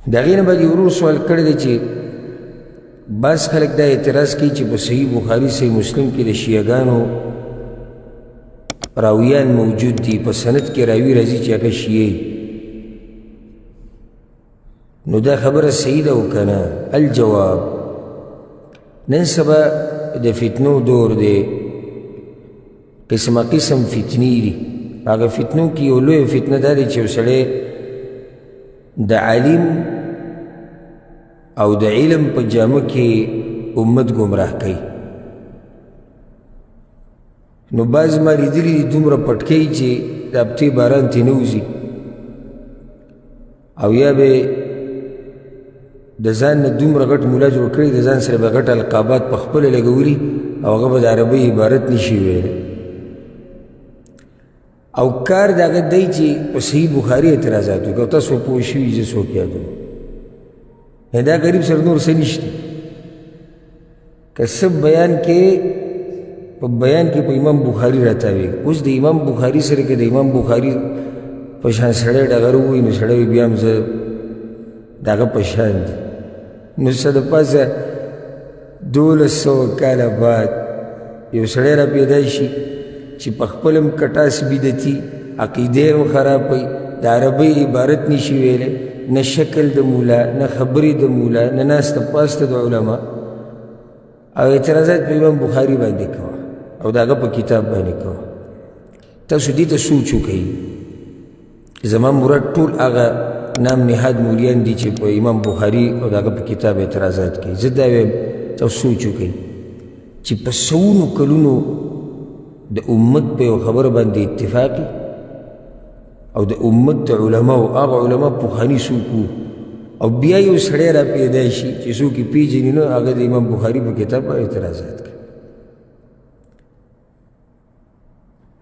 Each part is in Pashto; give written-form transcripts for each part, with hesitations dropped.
د هغې نه بعد یو ورور سوال کړی دی چې بعض خلک دا اعتراض کوي چې په صحیح بخاري، صحیح مسلم کې د شیعهګانو راویان موجود دي، په سند کې راوي راځي چې هغه شیعه، نو دا خبره صحیح ده او که نه؟ الجواب، نن سبا د فتنو دور دی، قسمه قسم فتنې دي. هغه فتنو کې یو لویه فتنه دا دی چې یو سړی د عالم او د علم په جامه کې امت ګمراه کوي. نو بعض ما لیدلي دي دومره پټ کوي چې د هفتې باران ترې نه وځي، او یا به د ځان نه دومره غټ مولا جوړ کړی، د ځان سره به غټ القابات په خپله لګولي او هغه به د عربۍ عبارت نشي ویلی. او کار د هغه دی چې په صحیح بخاري اعتراضات وکړي. او تاسو پوه شوي چې څوک یادوم، دا غریب سره نور څه نشته. که څه بیان کې په بیان کې په امام بخاري راتاوي، اوس د امام بخاري سره که د امام بخاري په شان سړی ډغر ووایي نو سړی بیا هم زه د هغه په شان دی. نو څه د پاسه 1200 کاله بعد یو سړی را پیدا شي چې په خپل هم کټاس بدعتي، عقیده هم خرابوي، د عربۍ عبارت نشي ویلی، نه شکل د مولا، نه خبرې د مولا، نه ناسته پاسته د علما، او اعتراضات په امام بخاري باندې کوه او د هغه په کتاب باندې کوه. تاسو دې ته سوچ وکړئ. زما مراد ټول هغه نام نهاد مولیان دي چې په امام بخاري او د هغه په کتاب اعتراضات کوي. زه دا وایم تاسو سوچ وکړئ چې په سوونو کلونو د امت په یو خبره باندې اتفاقي او د امت د علماو هغه علما پخواني څوک وو، او بیا یو سړی را پیدا شي چې څوک یې پېژني نه، هغه د امام بخاري په کتاب باندې اعتراضات کوي.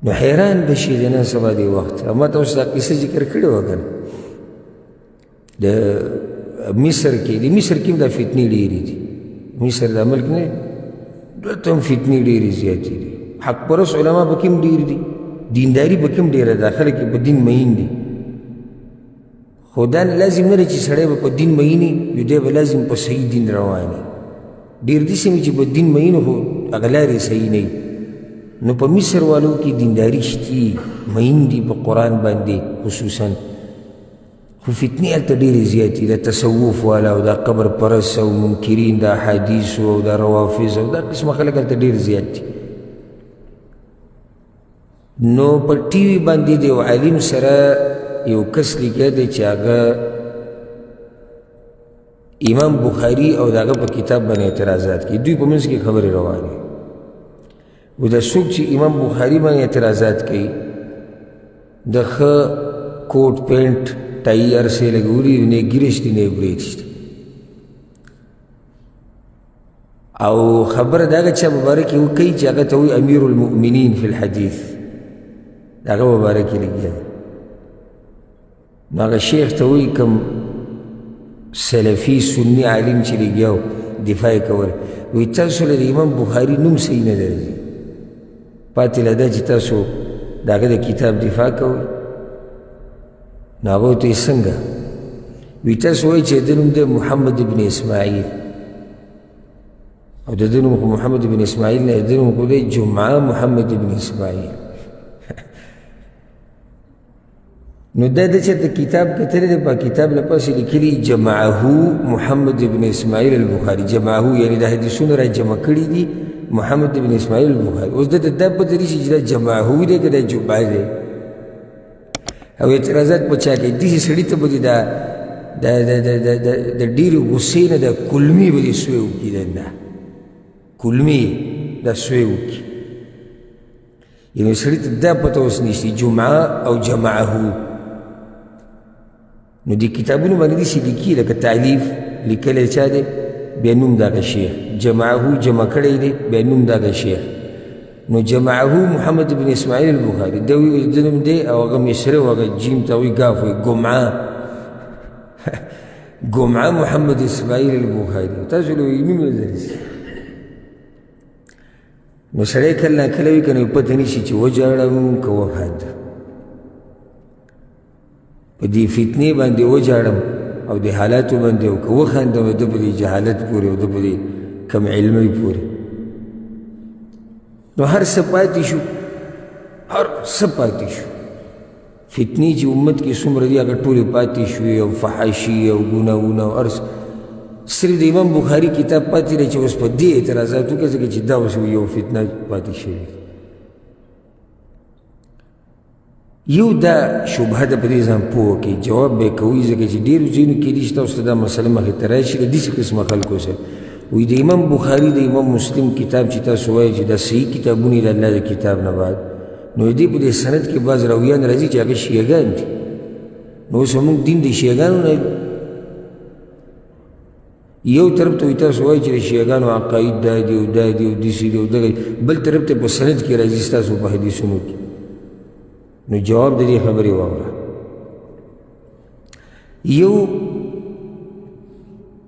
نو حیران به شي د نن سبا دې وخت. ما تاسو دا قصه ذکر کړې وه که نه، د مصر کې، د مصر کې هم دا فتنې ډېرې دي. مصر دا ملک نه، دلته هم فتنې ډېرې زیاتې دي. حق پرست علما پکې هم ډېر دي، دینداري پکې هم ډېره ده، خلک یې په دین مین دي. خو دا لازم نه ده چې سړی به په دین مین وي نو دی به لازم په صحیح دین روان وي. ډېر داسې وي چې په دین مین خو هغه لارې صحیح نه وي. نو په مصر والو کې دینداري شتي، مین دي په قرآن باندې خصوصا، خو فتنې هلته ډېرې زیاتې دي، د تصوف والا او د قبر پرست او منکرین د احادیثو او د روافض او دا قسمه خلک هلته ډېر زیات دي. نو په ټي وي باندې د یو عالم سره یو کس لګیا دی چې هغه امام بخاري او د هغه په کتاب باندې اعتراضات کوي. دوی په منځ کې خبرې روانې و. دا څوک چې امام بخاري باندې اعتراضات کوي د ښه کوټ پینټ ټای هر څه یې لګولي، نه یې ږیره شته نه یې برېت شته. او خبره د هغه چا مبارک یې وکوي چې هغه ته وایي امیر المؤمنین فی الحدیث، د هغه مبارک یې لګیا دی. نو هغه شیخ ته وایي کوم سلفي سني عالم چې لګیا و دفاع یې کوله، وایي تاسو له د امام بخاري نوم صحیح نه درځي، پاتې له دا چې تاسو د هغه د کتاب دفاع کوئ. نو هغه ورته وایي څنګه؟ وایي تاسو وایئ چې د ده نوم دی محمد ابن اسماعیل، او د ده نوم خو محمد ابن اسماعیل نه، د ده نوم خو دی جمعه محمد ابن اسماعیل. نو دا د چېرته کتاب کتلی دی، په کتاب له پاسه لیکلي جمعه محمد ابن اسماعیل البخاري. جمعه یعنې د حدیثونه را جمع کړي دي محمد ابن اسماعیل البخاري. اوس ده ته دا پته نشي چې دا جمعه دی که دا جمعه دی. او اعتراضات په چا کوي؟ داسې سړي ته به دې دا د د د د د د ډېرې غوسې نه د کلمې به دې سوی وکړي، دننه کلمې دا سوی وکړي. یعنې سړي ته دا پته اوس نشته جمعه او جمعه. نو دې کتابونو باندې داسې لیکي لکه تالیف لیکلی چا دی، بیا نوم د هغه شیخ، جمعه جمع کړی دی، بیا نوم د هغه شیخ. نو جمعه محمد بن اسماعیل البخاري د نوم دی، او هغه مصري او هغه جیم ته وایي ګاف وایي ګمعه، ګمعه محمد اسماعیل البخاري. تاسو له نوم نه درځي. نو سړی کله نا کله وي که نه پته نشي چې وژاړم که وخاندم، په دې فتنې باندې وژاړم او د حالاتو باندې او که وخاندم د په دې جهالت پورې او د په دې کم علمۍ پورې. نو هر څه پاتې شو، هر څه پاتې شو. فتنې چې امت کې څومره دي هغه ټولې پاتې شوې، او فحاشي او ګناهونه او هر څه. صرف د امام بخاري کتاب پاتې دی چې اوس په دې اعتراضات وکړه، ځکه چې دا اوس یو فتنه پاتې شوې. یو دا شبهه ده، په دې ځان پوه کړئ، جواب به یې کوئ، ځکه چې ډېرو ځایونو کې دي چې تاسو ته دا مسله مخې ته راشي د داسې قسمه خلکو سره. وایي د امام بخاري د امام مسلم کتاب چې تاسو وایئ چې دا صحیح کتابونه دي د الله د کتاب نه بعد، نو دې په دې سند کې بعض راویان راځي چې هغه شیعهګان دي. نو اوس موږ دین د شیعهګانو نه یو طرف ته تاسو وایئ چې د شیعهګانو عقاید دا دي او دا دي او داسې دي او دغه دي، بل طرف ته په سند کې راځي ستاسو په حدیثونو کې. نو جواب د دې خبرې واوره. یو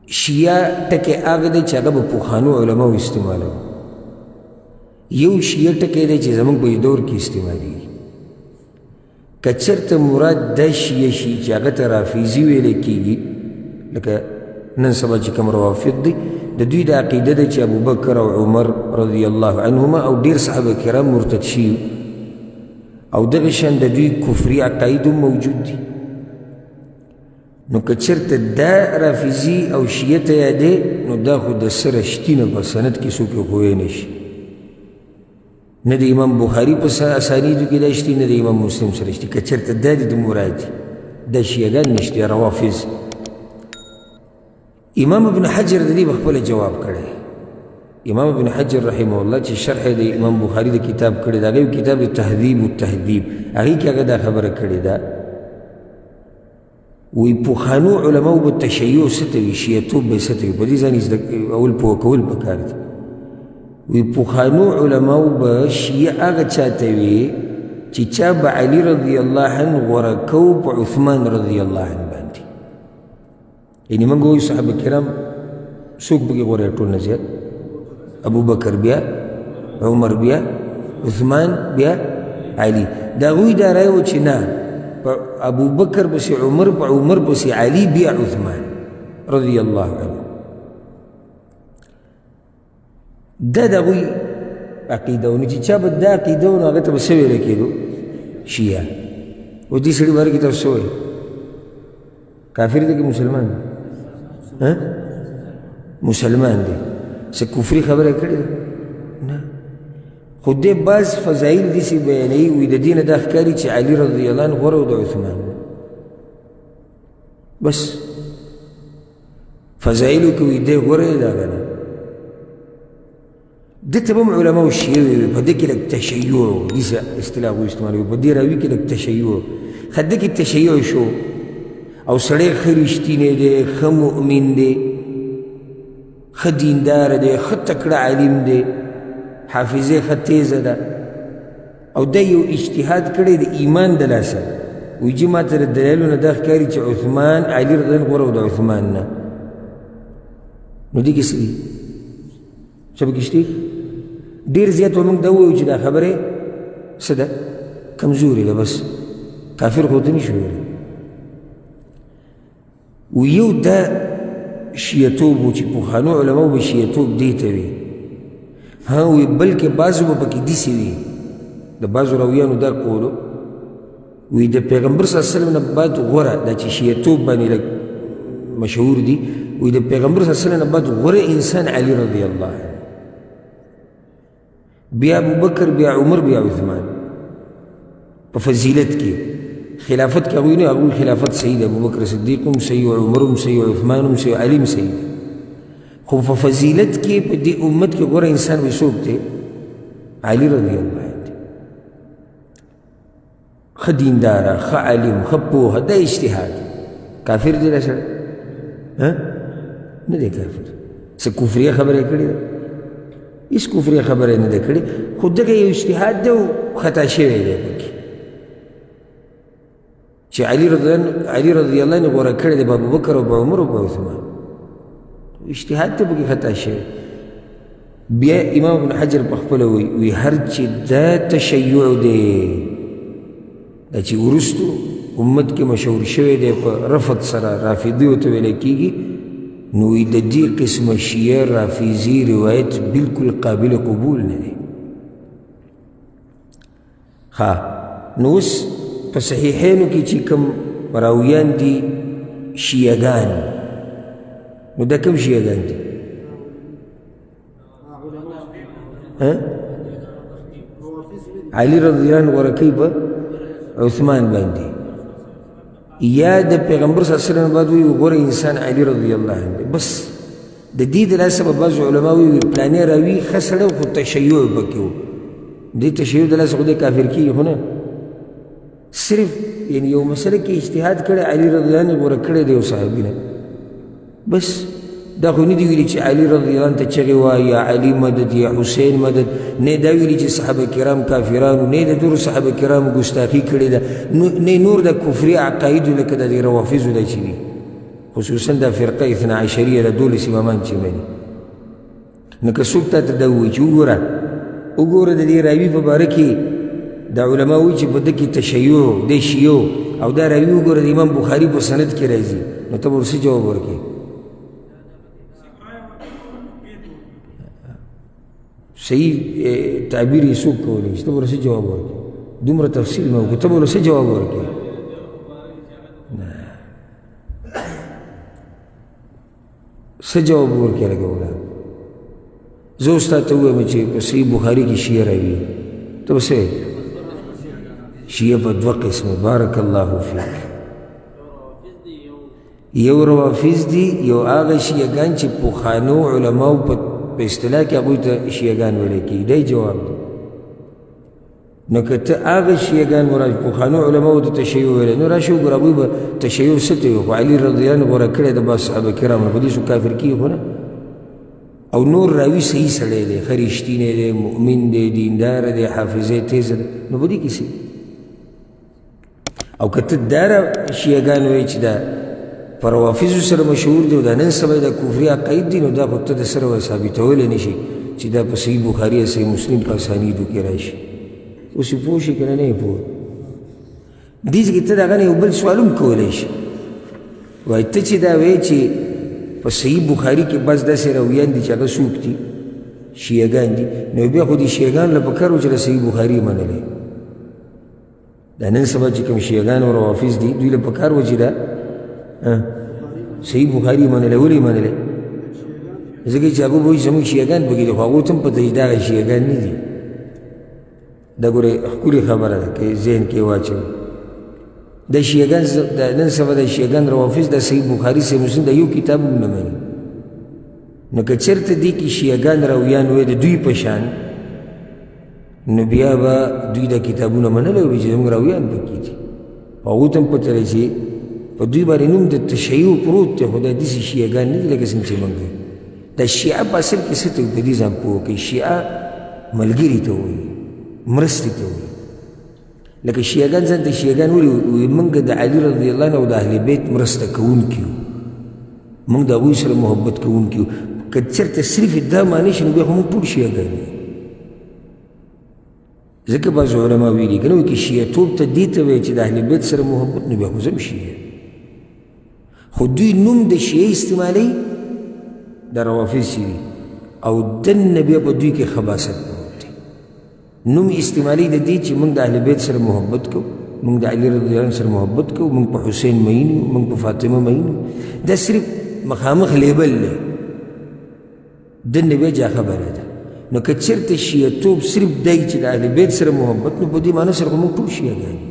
شیعه ټکی هغه دی چې هغه به پخوانو علماو استعمالوي، یو شیعه ټکی دی چې زموږ په دور کې استعمالیږي. که چېرته مراد دا شیعه شي چې هغه ته رافیضي ویلی کېږي، لکه نن سبا چې کوم روافض دي، د دوی د عقیده ده چې ابوبکر او عمر رضی الله عنهما او ډېر صحابه کرام مرتد شوي، او دغه شان د دوی کفري عقاید هم موجود دي. نو که چېرته دا رافضي او شیعه ته یادې، نو دا خو د سره شتي نه په سند کې څوک یې ښوی نه شي، نه د امام بخاري په اسانیدو کې دا شتي، نه د امام مسلم سره شتي. که چېرته دا دي د مراد دي، دا شیعهګان نشته، روافض. امام ابن حجر د دې په خپله جواب کړی. امام ابن حجر رحمه الله چې شرح د امام بخاري د کتاب کړی د هغه یو کتاب د تهذیب التهذیب، هغې کې هغه دا خبره کړې ده، وایي پخوانو علماو به تشیع څه ته وي، شیعتوب به څه ته وي، په دې ځان زده اول پوه کول پکار دي. وایي پخوانو علماو به شیعه هغه چا ته وي چې چا به علي رضی الله عنه غوره کو په عثمان رضی الله عنه باندې. یعنې موږ وایو صحابه کرام څوک پکې غوره ټول نه زیات؟ ابوبکر، بیا عمر، بیا عثمان، بیا علي. د هغوی دا رایه وه چې نه، په ابوبکر پسې عمر، په عمر پسې علي، بیا عثمان رضی الله عنه. دا د هغوی عقیده وه. نو چې چا به دا عقیده وه، نو هغه ته به څه ویلی کېدو؟ شیعه. او دې سړي باره کې تاسو څه وایئ؟ کافر دی که مسلمان دی؟ مسلمان دی. څه کفري خبره کړې ده؟ نه. خو دی بعض فضایل داسې بیانوي، وایي د دې نه دا ښکاري چې علي رضی الله عنه غوره و د عثمان. بس فضایلو کې وایي دی غوره دی د هغه نه. ده ته به هم علماو شیعه ویلي، په دې کې لږ تشیع و، داسې اصطلاح هغوی استعمالوي، په دې راوي کې لږ تشیع و. ښه ده کې تشیع شو او سړی ښه رښتینی دی، ښه مؤمن دی، ښه دیندار دی، ښه تکړه عالم دی، حافظه ښه تیزه ده، او دا یو اجتهاد کړی د ایمان د لاسه، وایي چې ما ته د دلایلو نه دا ښکاري چې عثمان علي رضی الله غوره و د عثمان نه. نو دې کې څه دي؟ څه پکې شته؟ ډېر زیات به موږ دا ووایو چې دا خبرې څه ده؟ کمزورې ده، بس کافر خو ته نشو ویلی. و یو دا شیعتوب و چې پخوانو علماو به شیعتوب دې ته وي، ها وي، بلکې بعضو به پکې داسې وي، د بعضو راویانو دا قولو وي د پیغمبر صلی الله علیه وسلم نه بعد غوره دا چې شیعتوب باندې لږ مشهور دي، وي د پیغمبر صلی الله علیه وسلم نه بعد غوره انسان علي رضی الله عنه، بیا ابوبکر، بیا عمر، بیا عثمان په فضیلت کې. خلافت کې هغوی نه، هغوی خلافت صحیح دی، ابوبکر صدیق هم صحیح، عمر هم صحیح، عثمان هم صحیح، علي هم صحیح دی، خو په فضیلت کې په دې امت کې غوره انسان به څوک دی؟ علي رضی الله عنه. ښه دینداره، ښه عالم، ښه پوهه، دا اجتهاد. کافر دی دا سړی؟ نه دی کافر. څه کفریه خبره یې کړې ده؟ هېڅ کفریه خبره یې نه ده کړې، خو دغه یو اجتهاد دی او خطا شوی دی پکې، چې علي رضی الله عنه غوره کړی دی په ابوبکر او په عمر او په عثمان، اجتهاد ته پکې خطا شوی. بیا امام ابن حجر په خپله وایي، وایي هر چې دا تشیع دی، دا چې وروستو امت کې مشهور شوی دی په رفض سره، رافضي ورته ویلی کېږي، نو وایي د دې قسمه شیعه رافضي روایت بالکل قابل قبول نه دی. ښه، نو اوس په صحیحینو کې چې کوم راویان دي شیعه ګان، نو دا کوم شیعه ګان دي؟ علی رضی الله عنه غوره کوي په عثمان باندې، یا د پیغمبر صلی الله علیه وسلم بعد وایي غوره انسان علی رضی الله عنه دی. بس د دې د لاسه به بعض علما وایي پلانی راوي ښه سړی خو تشیع پکې و، دې تشیع د لاسه خو دی کافر کېږي خو نه، صرف یعنی یو مسله کې اجتهاد کړی، علی رضی الله عنه غوره کړی دی یو صحابي نه. بس دا خو نه دي ویلي چې علی رضی الله عنه ته چغې وایي یا علی مدد یا حسین مدد، نه دا ویلي چې صحابه کرام کافرانو، نه د نورو صحابه کرامو ګستاخي کړې ده، نه نور د کفري عقایدو لکه د دې روافضو دا چې دي، خصوصا دا فرقه اثنا عشریه د 12 امامان چې مني. نو که څوک تا ته دا ووایي چې وګوره وګوره د دې راوي په باره کې دا علما وایي چې په ده کې تشیع دی شیعو، او دا راوي وګوره د امام بخاري په سند کې راځي، نو ته به ورڅه جواب ورکړې؟ صحیح تعبیر یې څوک کولی شي؟ ته به ورڅه جواب ورکړې؟ دومره تفصیل مې وکړو، ته به ورڅه جواب ورکړې؟ څه جواب ورکړې لکه وګوره زه اوس تا ته ووایم چې په صحیح بخاري کې شیعه راوي، ته به څه وایې؟ شیعه په دوه قسمه، بارک الله فیک. یو روافض دي، یو هغه شیعه ګان چې پخوانو علماو په اصطلاح کې هغوی ته شیعه ګان ویلی کېږي. دا یې جواب دی. نو که ته هغه شیعه ګان مراد پخوانو علماو ته تشیع ویلی، نو راشه وګوره هغوی به تشیع څه ته وي، خو علی رضی الله عنه غوره کړی د بعض صحابه کرامو نه، په دې څوک کافر کېږي خو نه. او نور راوي صحیح سړی دی، ښه رښتینی دی، مؤمن دی، دیندار دی، حافظه یې تېزه ده، نو په دې کې څه؟ او که ته دا شیعه ګان وایې چې دا په روافضو سره مشهور دی او دا نن سبا دا کفري عقاید دي، نو دا خو ته د سره ور ثابتولی نه شي چې دا په صحیح بخاري او صحیح مسلم په اسانیدو کې راشي. اوس یې پوه شي که نه؟ نه یې پوه. دې ځای کې ته د هغه نه یو بل سوال هم کولی شي، وایي ته چې دا وایې چې په صحیح بخاري کې بس داسې راویان دي چې هغه څوک دي؟ شیعه ګان دي، نو بیا خو دې شیعه ګان له پکار و چې د صحیح بخاري یې منلی. دا نن سبا چې کوم شیعهګان او روافض دي، دوی له پکار و چې دا صحیح بخاري منلی. ولې منلی؟ ځکه چې هغوی وایي زموږ شیعهګان پکې دي، خو هغوی ته هم پته چې دغه شیعهګان نه دي. دا ګورې ښکلې خبره ده که ذهن کې واچوي. د شیعهګان د نن سبا د شیعهګان روافض د صحیح بخاري صحیح مسلم د یو کتاب هم نه مني. نو که چېرته دې کې شیعهګان راویان وی د دوی په شان، نو بیا به دوی دا کتابونه منلی وي چې زموږ راویان پکې دي. هغوی ته هم پته ده چې په دوی باندې نوم د تشیع پروت دی، خو دا داسې شیعهګان نه دي لکه څنګه چې موږ یو. دا شیعه په اصل کې څه ته وایي؟ په دې ځان پوه کړئ، شیعه ملګري ته وایي، مرستې ته وایي. لکه شیعهګان ځان ته شیعهګان ولې وایي؟ موږ د علي رضی الله عنه او د اهل بیت مرسته کوونکي یو، موږ د هغوی سره محبت کوونکي یو. که چېرته صرف دا معنی شي، نو بیا خو موږ ټول شیعهګان یو. ځکه بعض علما ویلي که نه وایي که شیعه توب ته دې ته وایي چې د اهل بیت سره محبت، نو بیا خو زه هم شیعه. خو دوی نوم د شیعه استعمالوي، د روافض چې دي، او دننه بیا په دوی کې خباثت پروت دی. نوم استعمالوي د دې چې موږ د اهل بیت سره محبت کوو، موږ د علي رضی الله عنه سره محبت کوو، موږ په حسین مین یو، موږ په فاطمه مین یو. دا صرف مخامخ لیبل دی، دننه بیا جا خبره ده. نو که چېرته شیعه توب صرف دی چې د اهل بیت سره محبت، نو په دې معنی سره خو موږ ټول شیعه ګان یو.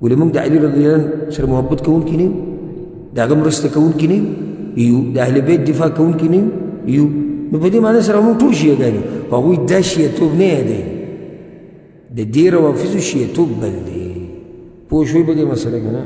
ولې موږ د علي رضی الله عنه سره محبت کوونکي نه یو، د هغه مرسته کوونکي نه یو، د اهل بیت دفاع کوونکي نه یو، نو په دې معنی سره موږ ټول شیعه ګان یو. خو هغوی دا شیعه توب نه یادوي، د دې روافضو شیعه توب بل دی. پوه شوئ په دې مسله که نه؟